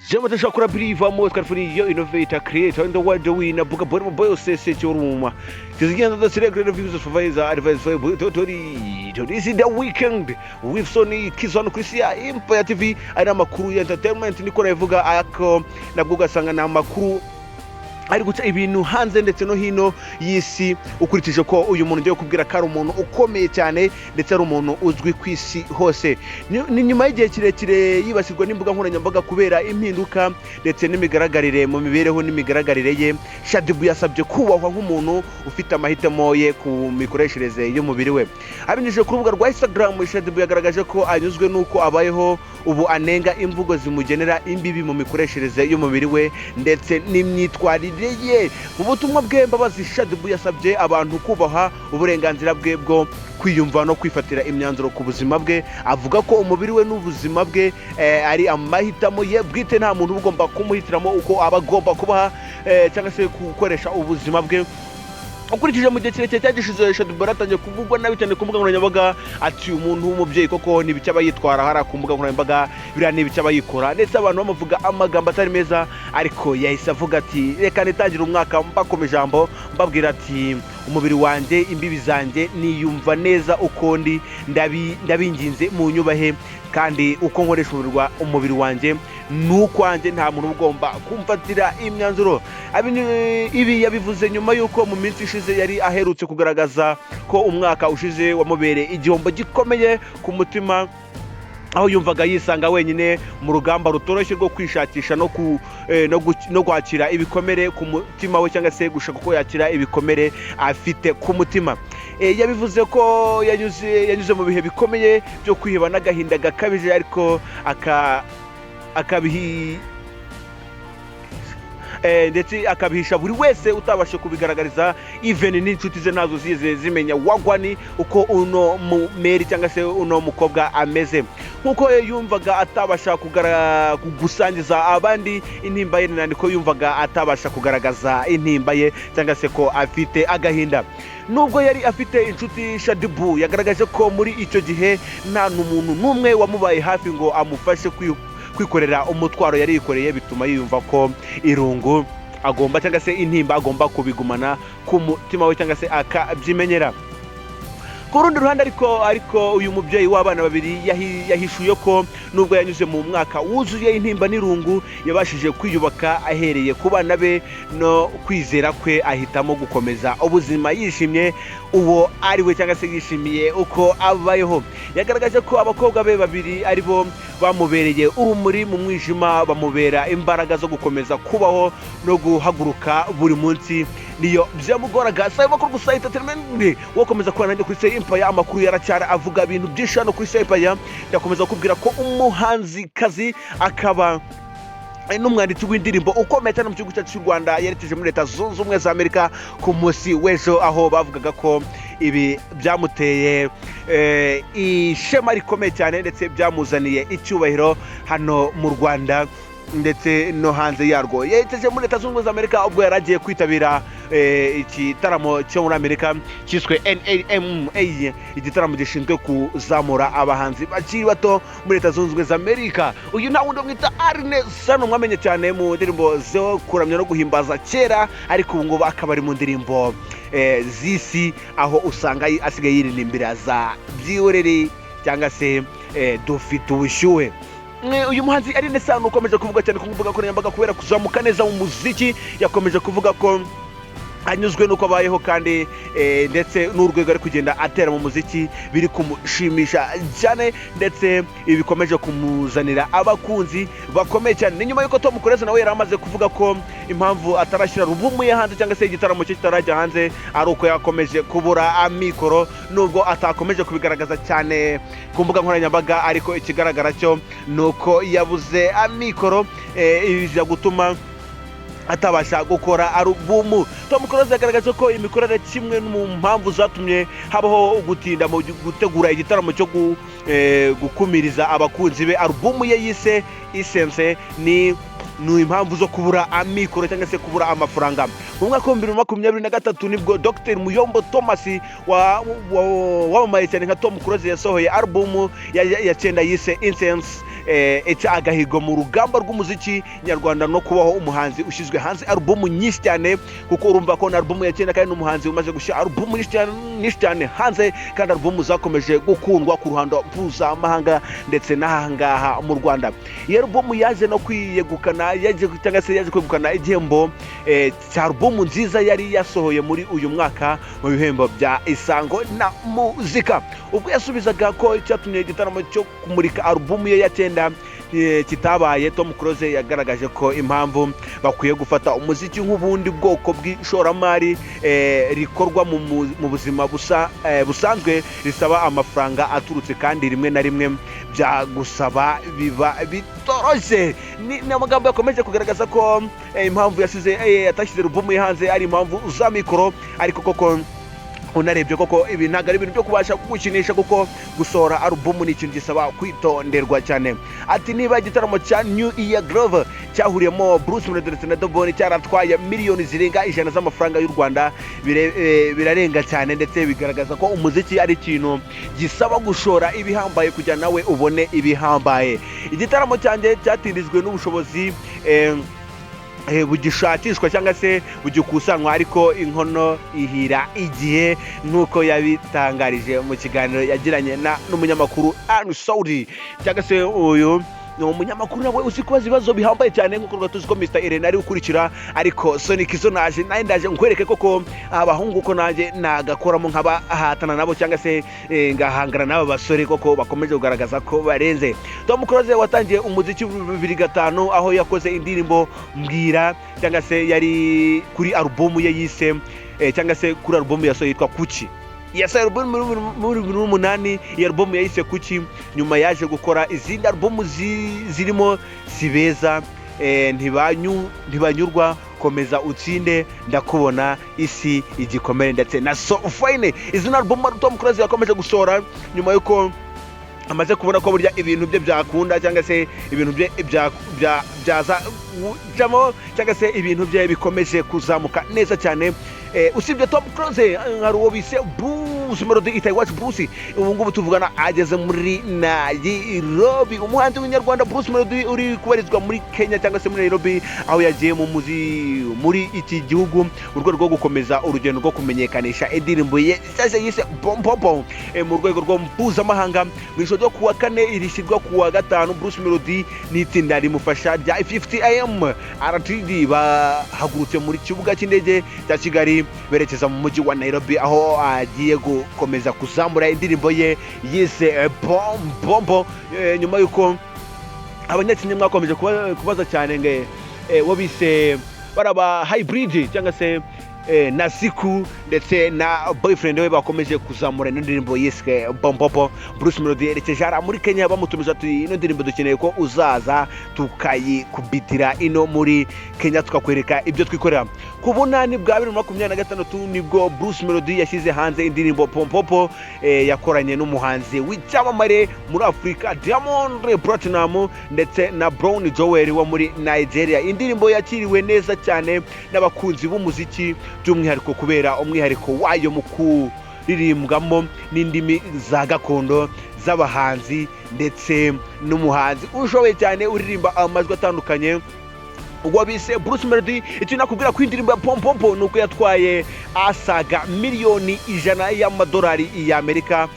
Jama tashakura believe California yo innovator, creator in the world winner buka bori boy sese choruma tizigenza the select reviews, supervisor, advice tori. This is The Weekend with Sony Kizano Chrisia Empire TV. Ari amakuru ya entertainment, niko navuga, ariko nabwo ugasanga ni amakuru ari guca ibintu hanze ndetse no hino y'isi, ukurikije ko uyu muntu ngiye kubwira ko ari umuntu ukomeye cyane ndetse ari umuntu uzwi ku isi hose. Ni nyuma y'igihe kirekire yibasirwa n'imbuga nkoranyambaga kubera impinduka ndetse n'imigaragarire mu mibereho n'imigaragarire ye, Shaddyboo yasabye kubahwa nk'umuntu ufite amahitamo ye ku mikoreshereze y'umubiri we. Abinyujije ku rubuga rwa Instagram, Shaddyboo yagaragaje ko anyuzwe n'uko abayeho ubu, anenga imvugo zimugenera imbibi mu mikoreshereze y'umubiri we ndetse n'imyitwarire ye. Mu butumwa bwe, Mbabazi Shaddyboo yasabye abantu kubaha uburenganzira bwe bwo kwiyumva no kwifatira imyanzuro ku buzima bwe, avuga ko umubiri we n'ubuzima bwe ari amahitamo ye bwite, nta muntu uba ugomba kumuhitiramo uko aba agomba kubaha cyangwa se gukoresha ubuzima bwe. Ukurikije mu gihe kirekire cyagishize, Shaddyboo yaratangiye kuvugwa nabi cyane ku mbuga nkoranyambaga, ati umuntu w'umubyeyi koko ni ibiki aba yitwara hariya ku mbuga nkoranyambaga, biriya ni ibiki aba yikora, ndetse abantu bamuvuga amagambo atari meza. Ariko yahise avuga ati reka nitangire umwaka mbakoma ijambo, mbabwira ati umubiri wanjye, imbibi zanjye, niyumva neza uko ndi, ndabinginze munyubahe, kandi uko nkoresha umubiri wanjye ni ukwanjye, nta muntu ugomba kumfatira imyanzuro. Ibi yabivuze nyuma y'uko mu minsi ishize yari aherutse kugaragaza ko umwaka ushize wamubereye igihombo gikomeye ku mutima, aho yumvaga yisanga wenyine mu rugamba rutoroshye rwo kwishakisha no kwakira ibikomere ku mutima we, cyangwa se gushaka uko yakira ibikomere afite ku mutima. Yabivuze ko yanyuze mu bihe bikomeye byo kwiheba n'agahinda gakabije, ariko aka akabihi eh, ndetse akabihisha buri wese utabasha kubigaragariza, even n'inshuti ze ntazo zize zimenya wagwani uko uno mumeri cyangwa se uno mukobwa ameze, nk'uko yumvaga atabasha gusangiza abandi intimba ye, niko yumvaga atabasha kugaragaza intimba ye cyangwa se ko afite agahinda nubwo yari afite inshuti. Shaddyboo yagaragaje ko muri icyo gihe nta n'umuntu n'umwe wamubaye hafi ngo amufashe kwikorera umutwaro yari yikoreye, bituma yiyumva ko irungu agomba cyangwa se intimba agomba kubigumana ku mutima we cyangwa se akabyimenyera. Ku rundi ruhande ariko uyu mubyeyi w'abana babiri yahishuye ko nubwo yanyuze mu mwaka wuzuye intimba n'irungu, yabashije kwiyubaka ahereye ku bana be no kwizera kwe, ahitamo gukomeza ubuzima yishimye uwo ari we cyangwa se yishimiye uko abayeho. Yagaragaje ko abakobwa be babiri ari bo bamubereye urumuri mu mwijima, bamubera imbaraga zo gukomeza kubaho no guhaguruka buri munsi niyo byamugoraga. Si ayo makuru gusa, entertainment wokomeza kubana nanjye kuri Say Empire. Amakuru yaracyari avuga ibintu byinshi hano kuri Say Empire. Ndakomeza kukubwira ko umuhanzikazi akaba n'umwanditsi w'indirimbo ukomeye cyane mu gihugu cyacu cy'u Rwanda yerekeje muri Leta Zunze Ubumwe za Amerika ku munsi w'ejo, aho bavugaga ko ibi byamuteye ishema rikomeye cyane ndetse byamuzaniye icyubahiro hano mu Rwanda ndetse no hanze yarwo. Yerekeje muri Leta Zunze Ubumwe za Amerika ubwo yari agiye kwitabira igitaramo cyo muri Amerika cyiswe NAMA, igitaramo gishinzwe kuzamura abahanzi bakiri bato muri Leta Zunze Ubumwe za Amerika. Uyu nta wundi bamwita Alyn Sano, mwamenye cyane mu ndirimbo zo kuramya no guhimbaza kera, ariko ubu ngubu akaba ari mu ndirimbo z'isi, aho usanga asigaye yiririmbira za byihorere cyangwa se dufite ubushyuhe. Uyu muhanzi Alyn Sano ukomeje kuvuga cyane ku mbuga nkoranyambaga kubera kuzamuka neza mu muziki, yakomeje kuvuga ko anyuzwe n'uko abayeho kandi ndetse n'urwego ari kugenda atera mu muziki biri kumushimisha cyane, ndetse ibi bikomeje kumuzanira abakunzi bakomeye cyane. Ni nyuma y'uko Tom Close nawe yari amaze kuvuga ko impamvu atarashyira alubumu ye hanze cyangwa se igitaramo cye kitarajya hanze ari uko yakomeje kubura amikoro, nubwo atakomeje kubigaragaza cyane ku mbuga nkoranyambaga, ariko ikigaragara cyo ni uko yabuze amikoro, ibi biza gutuma atabasha gukora alubumu. Tom Close yagaragaje ko imikorere kimwe mu mpamvu zatumye habaho gutinda mu gutegura igitaramo cyo gukumiriza abakunzi be alubumu ye yise Essence ni impamvu zo kubura amikoro cyangwa se kubura amafaranga. Mu mwaka wa 2023 nibwo Dr Muyombo Thomas wamamaye cyane nka Tom Close yasohoye alubumu ya cyenda yise Essence. ica agahigo mu rugamba rw'umuziki nyarwanda no kubaho umuhanzi ushyizwe hanze alubumu nyinshi cyane, kuko urumva ko na alubumu ya cyenda, kandi n'umuhanzi umaze gushyira alubumu nyinshi cyane hanze, kandi alubumu zakomeje gukundwa ku ruhando mpuzamahanga ndetse n'ahangaha mu Rwanda. Iyi alubumu yaje no kwiyegukana, yaje cyangwa se yaje kwegukana igihembo cya alubumu nziza yari yasohoye muri uyu mwaka mu bihembo bya Isango na Muzika. Ubwo yasubizaga ko icyatumye igitaramo cyo kumurika alubumu ye ya cyenda kitabaye, Tom Close yagaragaje ko impamvu bakwiye gufata umuziki nk'ubundi bwoko bw'ishoramari rikorwa mu buzima busanzwe, risaba amafaranga aturutse, kandi rimwe na rimwe byagusaba biba bitoroshye. Ni amagambo yakomeje kugaragaza ko impamvu yasize atashyize alubumu ye hanze ari impamvu za mikoro. Ariko koko unarebye koko, ibi ntabwo ari ibintu byo kubasha gukinisha, kuko gusohora alubumu ni ikintu gisaba kwitonderwa cyane. Ati: "Niba igitaramo cya New Year Groove cyahuriyemo Bruce Melody ndetse na The Ben cyaratwaye miliyoni zirenga 100 z'amafaranga y'u Rwanda, birarenga cyane, ndetse bigaragaza ko umuziki ari ikintu gisaba gushora ibihambaye kugira nawe ubone ibihambaye. Igitaramo cyanjye cyatindijwe n'ubushobozi bugishakishwa cyangwa se bugikusanywa, ariko inkono ihira igihe," nk'uko yabitangarije mu kiganiro yagiranye n'umunyamakuru Ally Soudy, cyangwa se uyu ni umunyamakuru nawe uzi kubaza ibibazo bihambaye cyane, nk'uko rwa tuzi ko Mr Irene ari ukurikira. Ariko Sonic zo naje nawe, ndaje nkwereke koko abahungu ko nanjye nagakoramo nkabahatana nabo, cyangwa se ngahangana n'aba basore koko bakomeje kugaragaza ko barenze. Tom Close watangiye umuziki muri 2005, aho yakoze indirimbo Mbwira, cyangwa se yari kuri alubumu ye yise cyangwa se kuri alubumu yasohoye yitwa Kuki. Yasohoye alubumu muri 2008. Iyi alubumu yayise Kuki. Nyuma yaje gukora izindi alubumu zirimo Sibeza, Ntibanyurwa, Komeza Utsinde, Ndakubona, Isi, Igikomere ndetse na So Fine. Izi ni alubumu Tom Close yakomeje gusohora nyuma y'uko amaze kubona ko burya ibintu bye byakunda, cyangwa se ibintu bye byaza kujamo, cyangwa se ibintu bye bikomeje kuzamuka neza cyane. Usibye Tom Close, hari uwo bise Bruce Melody Itahiwacu. Bruce ubu ngubu tuvugana ageze muri Nairobi. Umuhanzi w'Inyarwanda Bruce Melody uri kubarizwa muri Kenya cyangwa se muri Nairobi, aho yagiye mu muzi muri iki gihugu mu rwego rwo gukomeza urugendo rwo kumenyekanisha indirimbo ye nshyashya yise Bombobo mu rwego rwo mpuzamahanga. Mu ijoro ryo kuwa kane rishyirwa kuwa gatanu, Bruce Melody n'itsinda rimufasha rya 50 AM RTD bahagurutse muri kibuga cy'indege cya Kigali berekeza mu mujyi wa Nairobi, aho agiye gukomeza kuzamura indirimbo ye yise Bombo, nyuma y'uko abanyakenya mwakomeje kubaza cyane ngo wo bise baraba hybrid cyangwa se Nasiku ndetse na boyfriend we bakomeje kuzamura ino ndirimbo yiswe Bombobo. Bruce Melody yerekeje hariya muri Kenya, bamutumije ati: "Ino ndirimbo dukeneye ko uzaza tukayikubitira ino muri Kenya, tukakwereka ibyo twikorera." Ku bunani bwa 2026 nibwo Bruce Melody yashyize hanze indirimbo Pompopo yakoranye n'umuhanzi w'icyamamare muri Afurika Diamond Platnumz ndetse na Brown Joel wo muri Nigeria. Indirimbo yakiriwe neza cyane n'abakunzi b'umuziki, by'umwihariko kubera umwihariko wayo mu kuririmbwamo n'indimi za gakondo z'abahanzi, ndetse n'umuhanzi ushoboye cyane uririmba amajwi atandukanye ubwo bise Bruce Melody. Icyo nakubwira ko indirimbo ya Pompompo ni uko yatwaye asaga miliyoni 100 y'amadolari y'Amerika,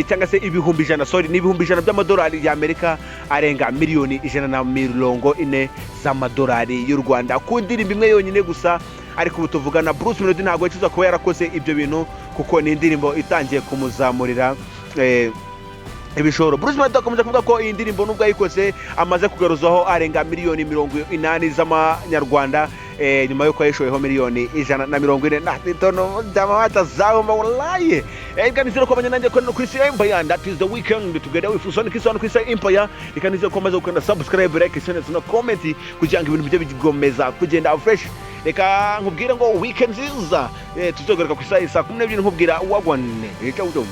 cyangwa se 100,000, sorry, ni 100,000 by'amadolari y'Amerika, arenga miliyoni 140 z'amadolari y'u Rwanda ku ndirimbo imwe yonyine gusa. Ariko ubu tuvugana, Bruce Melody ntabwo yicuza kuba yarakoze ibyo bintu, kuko ni indirimbo itangiye kumuzamurira ibishoro. Bruce Melody akomeje kuvuga ko iyi ndirimbo nubwo yayikoze amaze kugaruzaho arenga miliyoni 80 z'amanyarwanda, nyuma y'uko yayishoyeho miliyoni 140 na tono jamawata wallahi. Reka nizere ko abanye nanjye ko no ku isi Empire, that is the weekend together with Sonic Son ku isi Empire. Reka nizere ko amaze gukanda subscribe, like, share ndetse na comment kugira ngo ibintu bijye bigomeza kugenda fresh. Reka nkubwire ngo weekend nziza. Tuzogaruka ku isaha saa 12 nkubwira wagwane. Ciao ciao.